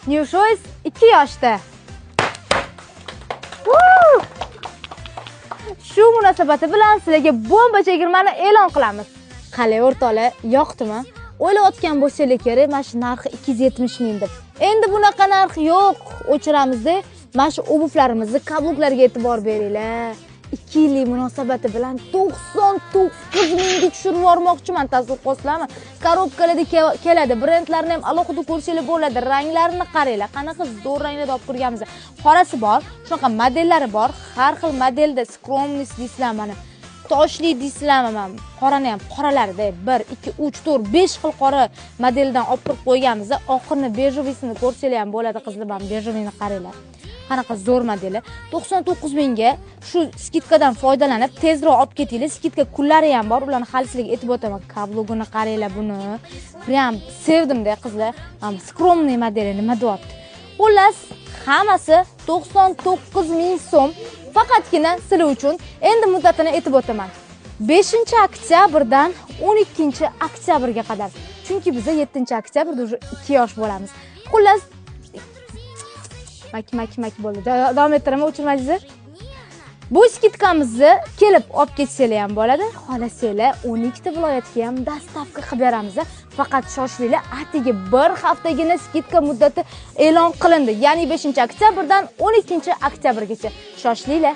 New Choice 2 yoshda. Shu munosabati bilan sizlarga bomba chegirmani e'lon qilamiz. Qalay o'rtoqlar, yoqdimi? O'ylayotgan bo'lsanglar kerak, mana shu narxi 270 ming deb. Endi bunaqa narx yo'q, o'chiramizda. Mana shu obuvlarimizni, kabluklarga e'tibor beringlar. 2 yillik munosabati bilan 99 mingga tushirib yubormoqchiman, tasavvur qilasizlarmi? Korobkalarda keladi, brendlarni ham alohida ko'rsanglar bo'ladi, ranglarini qaranglar, qanaqa zo'r ranglarda olib kirganmiz. Qorasi bor, shunaqa modellari bor, har xil modelda skromniy deysizlar, mana toshli deysizlarmi, mana qorani ham qoralarida 1, 2, 3, 4, 5 xil qora modeldan olib kirib qo'yganmiz. Oxirini bejovisini ko'rsanglar ham bo'ladi qizlar, mana bejovini qaranglar. Qanaqa zo'r modeli. 99 mingga shu skidkadan foydalanib tezroq olib ketinglar. Skidka kunlari ham bor, ularni hali sizlarga aytib o'taman. Kablugini qaranglar buni. Prям sevdim-da qizlar. Mana skromniy modeli nima deyapti? Xullas, hammasi 99 ming so'm faqatgina sizlar uchun. Endi muddatini aytib o'taman. 5-oktyabrdan 12-oktyabrga qadar. Chunki biz 7-oktyabrda уже 2 yosh bo'lamiz. Xullas, mak mak mak bo'ldi. Davom ettiraman, o'chirmadingizmi? Bu skidkamizni kelib olib ketsanglar ham bo'ladi. Xohlasanglar 12 ta viloyatga ham dostavka qilib beramiz. Faqat shoshilinglar, atigi bir haftagina skidka muddati e'lon qilindi. Ya'ni 5-oktyabrdan 12-oktyabrgacha. Shoshilinglar.